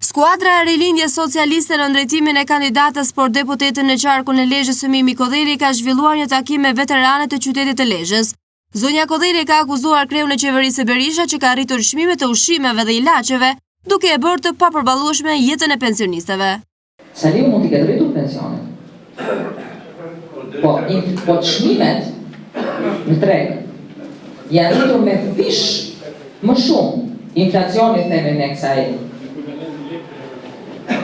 Skuadra e Rilindjes Socialiste nën drejtimin e kandidates për deputete në qarkun e Lezhës Mimi Kodheli ka zhvilluar një takim me veteranët e qytetit të Lezhës. Zonja Kodheli ka akuzuar kreun e qeverisë Berisha që ka rritur çmimet e ushqimeve dhe ilaçeve, duke e bërë të papërballueshme jetën e pensionistëve. Saliu mund t'i ketë rritur pensionet. Po, po çmimet në treg janë rritur me fish më shumë. Inflacioni themi ne kësaj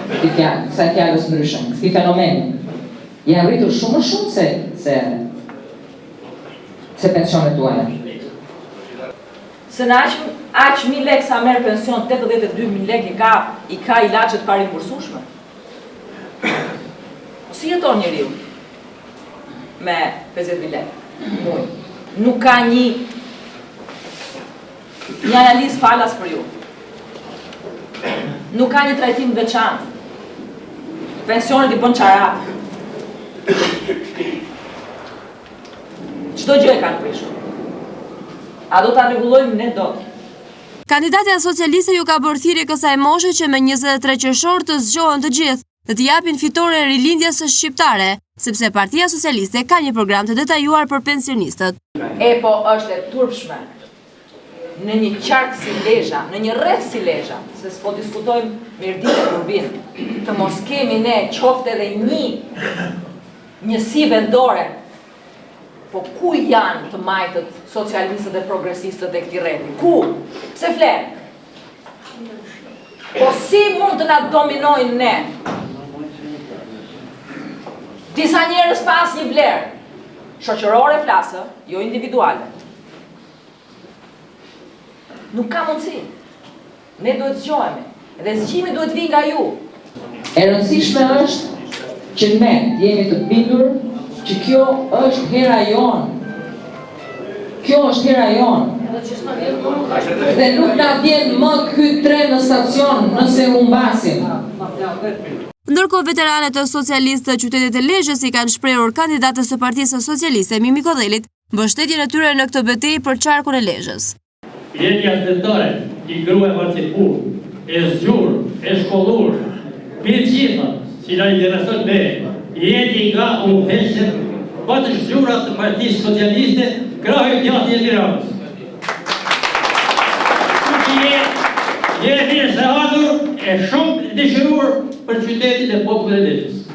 kësaj fjalës ndryshe, këtij fenomeni. Janë rritur shumë më shumë se se se pensionet tuaja. Se në aq aq mijë lekë sa merr pension 82 mijë lekë i ka i ka ilaçet e parimbursueshme. Po si jeton njeriu me 50 mijë lekë në muaj? Nuk ka një një analizë falas për ju. Nuk ka një trajtim të veçantë. Pensionet i bën çarap. Çdo gjë e kanë prishur. A do ta rregullojmë ne dot? Kandidatja socialiste ju ka bërë thirrje kësaj moshe që me 23 qershor të zgjohen të gjithë dhe t'i japin fitore rilindjes shqiptare, sepse Partia Socialiste ka një program të detajuar për pensionistët. E po është e turpshme në një qark si Lezha, në një rreth si Lezha, se s'po diskutojmë Mirditë e Kurbin, të mos kemi ne qoftë edhe një Njësi vendore, po ku janë të majtët, socialistët dhe progresistët e këtij rrethi? Ku? Pse flenë? Po si mund të na dominojnë ne? Disa njerëz pa asnjë vlerë, shoqërore flas, jo individuale. Nuk ka mundësi. Ne duhet zgjohemi. Dhe zgjimi duhet vijë nga ju. E rëndësishme është që ne të jemi të bindur që kjo është hera jonë. Kjo është hera jonë. Dhe nuk na vjen më ky tren në stacion nëse humbasim. Ndërkohë veteranët socialistë të qytetit të Lezhës i kanë shprehur kandidates së Partisë Socialiste Mimi Kodhelit mbështetjen e tyre në këtë betejë për qarkun e Lezhës. Je një atdhetare, një grua e emancipuar, e zgjuar, e shkollur, mbi të gjitha, që na intereson ne, je një nga udhëheqëset më të zgjuara të Partisë Socialiste, krahu i djathtë i Edi Ramës. Kështu që je, je e mirëseardhur e shumë e dëshiruar për qytetin e popullin e Lezhës.